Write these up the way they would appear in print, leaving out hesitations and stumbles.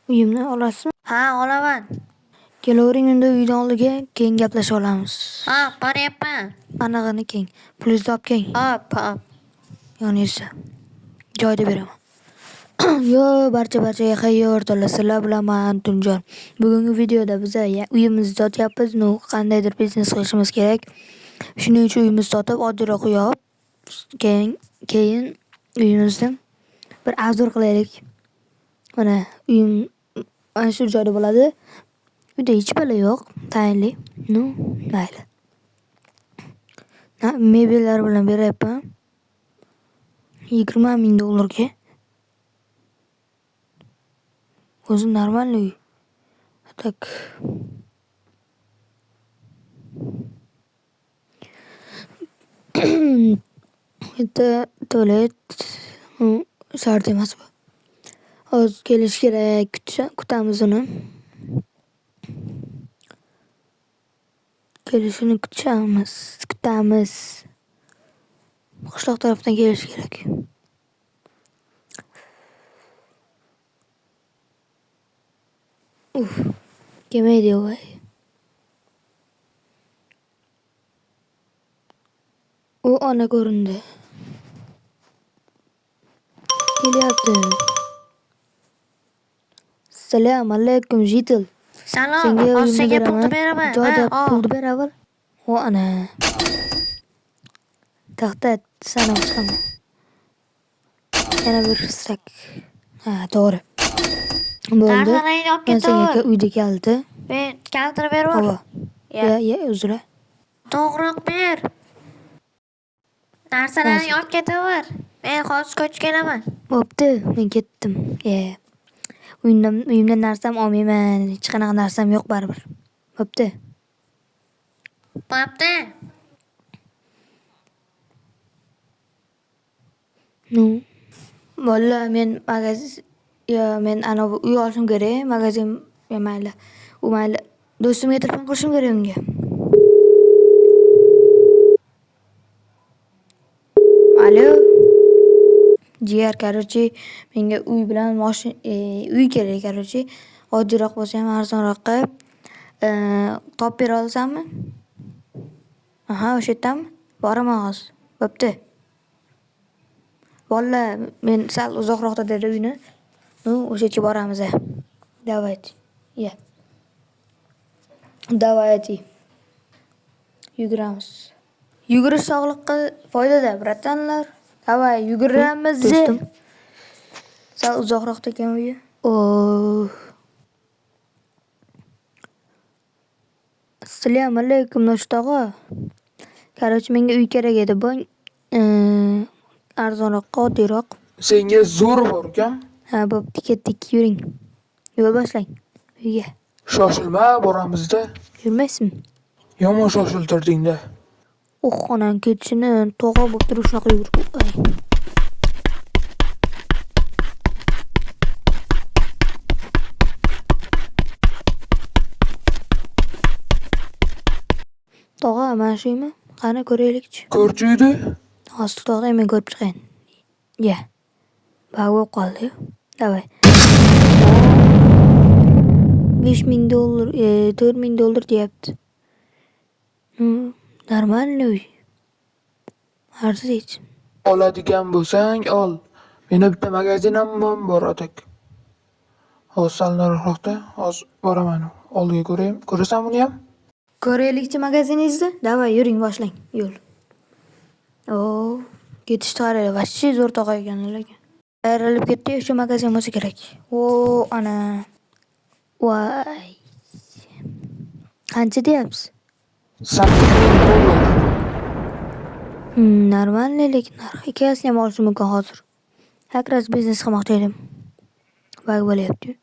Uyimni olasizmi? Ha, olaman. Kelavering unda uyni oldiga, keyin gaplashib olamiz. Hop, boryapman. Anig'ini keyin. Pulingizni olib keling. Hop, hop. Yoningizda. Joyida beraman. Yo, barcha-barchaga xayr o'rtoqlar. Sizlar bilan men Antunjon. Bugungi videoda biz uyimizni sotyapmiz. Ну, qandaydir biznes qilishimiz kerak. Shuning uchun uyimizni sotib, oddiyroq uy olib, keyin uyimizni bir obzor qilaylik. Mana uyim mana shu joyda bo'ladi. Uyda hech balo yo'q, tayinli. Ну, mayli. Mebellar bilan beryapman. 20 000 dollarga. O'zi нормальный uy. Так. Bitta tualet shart emas bu. Hozir kelishi kerak, kutamiz uni. Kelishini kutamiz, kutamiz. Qishloq tarafdan kelishi kerak. Uf, kelmaydi voy. U ona ko'rindi. Kelyapti. Assalomu alaykum, житель. Salom, Senga hozir uyimni senga pulni beraman. beraman. Joyida Ha, ol. pulni ber avval. O ana. To'xtat, sanam chiqaman. Yana bir sak. Ha, to'g'ri. Bo'ldi. Narsalaringni olib Men senga ketaver. uyda kaliti. Men kalitini berib yubor. Ova. Ya. Ya, ya, uzr. To'g'riroq ber. Narsalaringni olib ketaver. Men hozir ko'chib kelaman. Bo'pti, men ketdim. Ye. Uyimdan narsam olmayman. Hech qanaqa narsam yo'q baribir. Bo'pti. Bo'pti. Ну, bolalar, men magazin yo men anavi uy olishim kerak, magazin yo mayli. U mayli. Do'stimga telefon qilishim kerak unga. Alo. Jigar, короче, menga uy bilan uy kerak, короче. Oddiyroq bo'lsa ham arzonroq qilib, topib bera olasanmi? Aha, o'sha yerdami? Boraman hozir. Bo'pti. Bolalar, men sal uzoqroqda dedi uyni. Ну, o'sha yerga boramiz. Давайте. Ya. Давайте. Yuguramiz. Yugurish sog'liqqa foydada, братан lar. Давай, yuguramiz. Do'stim. Sal uzoqroqda ekan uyi. Oh. Assalomu alaykum, Noshud og'a. Короче, menga uy kerak edi. Bu arzonroqqa, oddiyroq. Senga zo'r bor ukam. Ha, bo'pti, ketdik, yuring. Yo'l boshlang uyga. Shoshilma, boramizda. Yurmaysizmi? Yomon shoshiltirding-da. Oh, onang ketishini tog'a bo'lib turib shunaqa yugurib. Ay. Tog'a, mana shu uymi? Qani ko'raylikchi. Ko'rchi uyni. Hozir to'xtang, men ko'rib chiqayin. Ya. Bag bo'lib qoldi-yu. Давай. 5000 dollar, 4000 dollar deyapti. Нормальный uy. Arziydi. Oladigan bo'lsang, ol. Meni bitta magazinim ham bor atak. Hozir sal nariroqda, hozir boraman. Oldiga ko'rayim. Ko'rasan buni ham? Ko'raylikchi magaziningizni. Давай, yuring, boshlang yo'l. O, ketishdi qaranglar, вообще zo'r tog'a ekan lekin. Ayrilib ketdi, shu magazin bo'lsa kerak. O, ana. Voy. Qancha deyapsiz? 8000 dollar. Нормальный lekin narx. Ikkalasini ham olishim mumkin hozir. Как раз biznes qilmoqchi edim. Bag bo'lyapti-yu.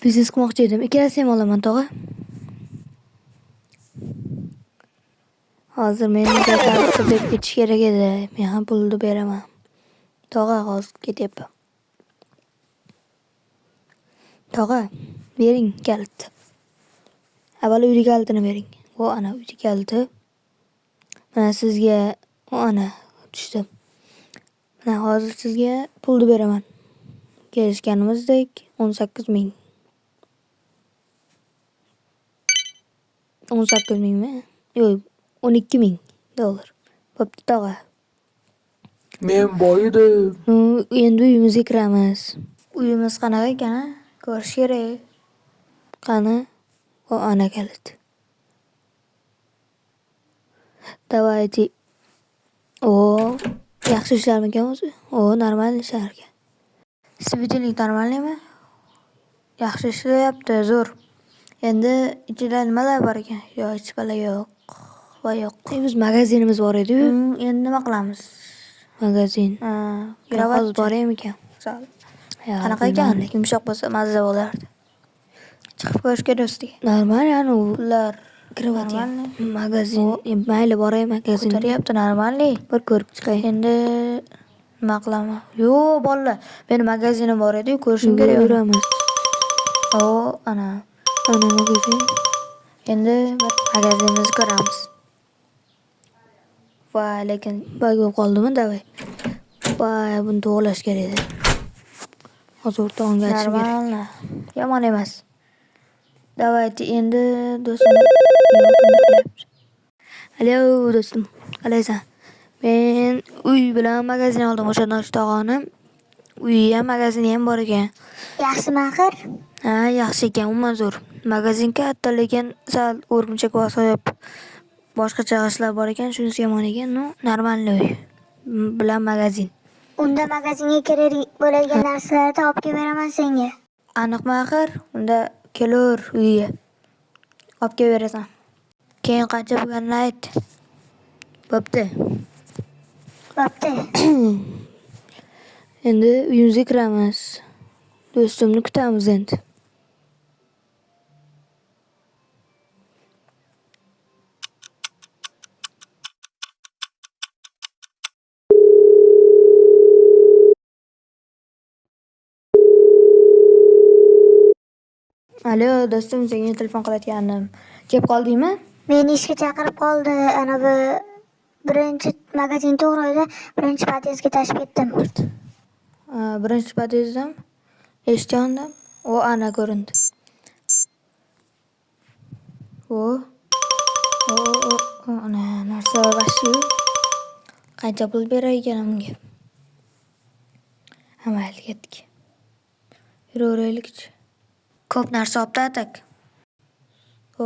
Biznes qilmoqchi edim. Ikkalasini ham olaman, tog'a. Hozir menga kalitni berib ketish kerak edi. Men ham pulni beraman. Tog'a, hozir ketyapman. Tog'a, bering kalitni. Avval uyni kalitini bering. O, ana uyni kaliti. Mana sizga, o, ana tushdi. Mana hozir sizga pulni beraman. Kelishganimizdek 18 ming. 18 mingmi? Yo'q, 12 ming dollar. Bo'pti tog'a. Men boyidim. Endi uyimizga kiramiz. Uyimiz qanaqa ekan a? Ko'rish kerak. Qani? O, ana kalit. Давайте. O, yaxshi ishlarmikan o'zi? O, normal ishlar ekan. Светильник нормальный mi? Yaxshi ishlayapti, zo'r. Endi ichida nimalar bor ekan? Yo'q, hech balo yo'q. Va yo'q. Biz magazinimiz bor edi-yu. Endi nima qilamiz? Magazin. Ha, Yo'q, hozir boraymikan? Sal. Yo'q, Qanaqa ekan? bilmadim. Yumshoq bo'lsa mazza bo'lardi. Chiqib ko'rish kerak ustiga. Normal, yani u Pullar Krovat ham. нормальный. Magazin. Mayli, boray magazinga. Ko'taryapti, нормальный. Bir ko'rib chiqay. Endi nima qilaman? Yo'q, bolalar, meni magazinim bor edi-yu, ko'rishim kerak uni. Yuramiz. O, ana. Ana magazin. Endi bir magazinimizni ko'ramiz. Va lekin Bag bo'lib qoldimi? Davay. Voy, buni to'g'rilash kerak edi. Hozir o'rtog'imga aytishim kerak. Нормально. Yomon emas. Давайте endi do'stim. Alo do'stim, qalaysan? Men uy bilan magazin oldim o'sha Nosh tog'ani. Uyi ham, magazini ham bor ekan. Yaxshimi axir? Ha, yaxshi ekan, umuman zo'r. Magazin katta, lekin sal o'rgimchak bosib boshqacha ishlar bor ekan, shunisi yomon ekan. Ну, нормальный uy bilan magazin. Unda magazinga kerak bo'ladigan narsalarni olib kelib beraman senga. Aniqmi axir? Unda kelur uyga. Olib kelib berasan. Keyin qancha bo'lganini ayt. Bo'pti. Bo'pti. Endi uyimizga kiramiz. Do'stimni kutamiz endi. Alo do'stim, senga telefon qilayotgandim. Kelib qoldingmi? Meni ishga chaqirib qoldi. Ana bu birinchi magazin to'g'ri edi. Birinchi podyezdga tashib ketdim. Ha, birinchi podyezdam, eshik yonidam. O, ana ko'rindi. O. O, o, o, ana narsa вообще. Qancha pul berar ekan unga? Ha, mayli, ketdik. Yuraveraylikchi. Ko'p narsa olibdi atak. O,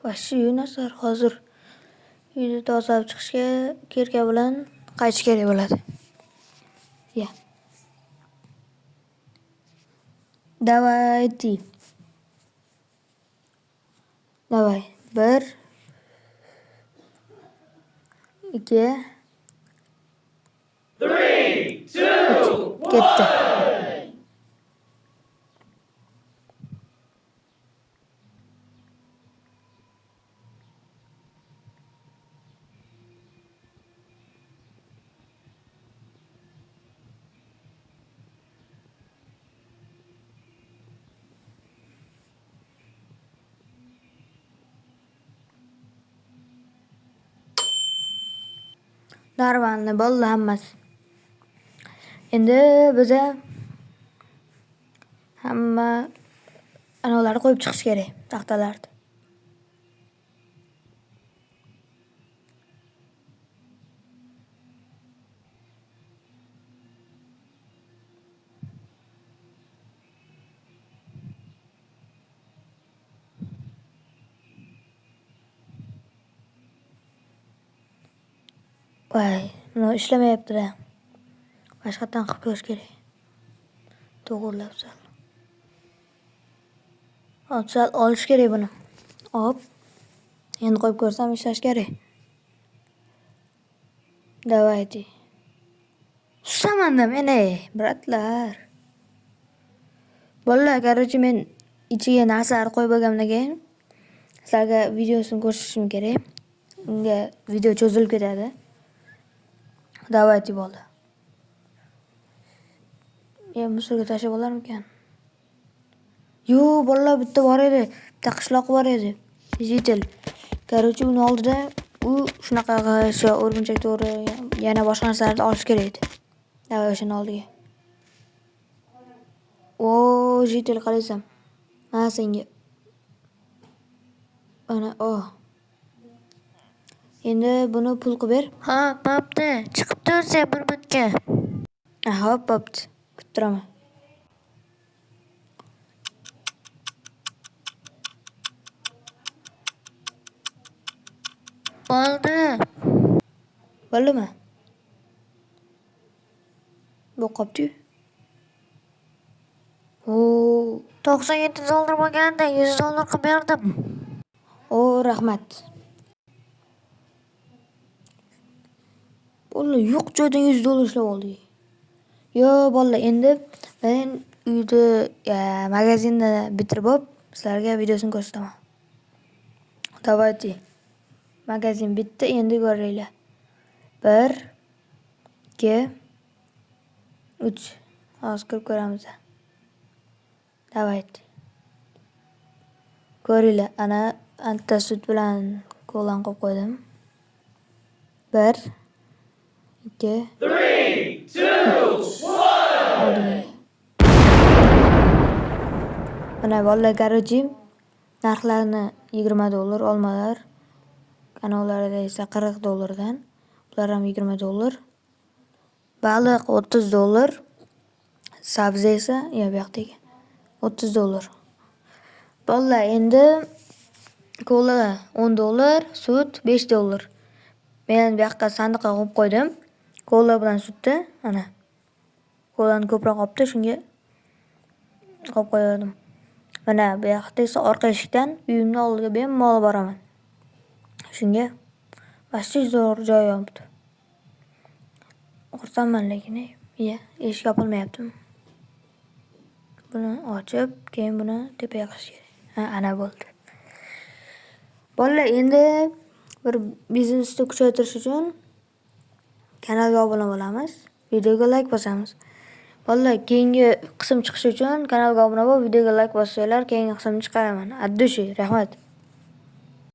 вообще narsalar hozir uyni tozalab chiqishga kirka bilan qaytish kerak bo'ladi. Ya. Давайте. Давай. 1 2 3 Ketdi. Нормальный bo'ldi hammasi. Endi biza hamma anavlarni qo'yib chiqish kerak, taxtalarni. Voy, buni ishlamayapti-da. Boshqatdan qilib ko'rish kerak. To'g'rilab sal. Hop, sal olish kerak buni. Hop. Endi qo'yib ko'rsam ishlash kerak. Давайте. Susamanda men, ey, брат lar. Bolalar, короче, men ichiga narsalar qo'yib bo'lgandan keyin sizlarga videosini ko'rsatishim kerak. Unga video cho'zilib ketadi. Давайте bo'ldi. Ya musorga tashlab olarmikan? Yo'q, bolalar, bitta bor edi. Bitta qishloq bor edi. Житель. Короче, uni oldida u shunaqa shu o'rgimchak to'g'ri yana boshqa narsalarni olish kerak edi. Давай o'shani oldiga. O, житель, qalaysan? Mana senga. Mana, oh. Endi buni pul qilib ber. Ha, bo'pti. Chiqib tur sen bir minutga. Hop, bo'pti. Kuttiraman. Bo'ldi. Bo'ldimi? Bu qopti-yu. O, 97 dollar bo'lganda 100 dollar qilib berdim. O, rahmat. Bolalar, yo'q joydan 100 dollar ishlab oldik. Yo, bolalar, endi men uyda, magazinni bitirib olib, sizlarga videosini ko'rsataman. Давайте. Magazin bitdi, endi ko'ringlar. 1 2 3. Hozir kirib ko'ramiz. Давайте. Ko'ringlar, ana anta sut bilan kolani qo'yib qo'ydim. 1 2 3 2 1. Mana bolalar, короче, narxlarni 20 dollar olmalar. Ana ularda esa 40 dollardan. Ular ham 20 dollar. Baliq 30 dollar. Sabzi esa, yo, bu yoqda ekan. 30 dollar. Bolalar, endi kola 10 dollar, sut 5 dollar. Men bu yoqqa sandiqqa qo'yib qo'ydim. Kola bilan sutni, ana. Kolani ko'proq olibdi, shunga qo'yib qo'ydim. Mana bu yoqda esa orqa eshikdan uyimni oldiga bemalol boraman. Shunga вообще zo'r joy olibdi. Xursandman lekin, iya, eshik yopilmayaptimi? Buni ochib, keyin buni tepaga qilish kerak. Ha, ana bo'ldi. Bolalar, endi bir biznesni kuchaytirish uchun kanalga obuna bo'lamiz, videoga like bosamiz. Bolalar, keyingi qism chiqishi uchun kanalga obuna bo'lib, videoga like bossanglar, keyingi qismni chiqaraman. От души, rahmat.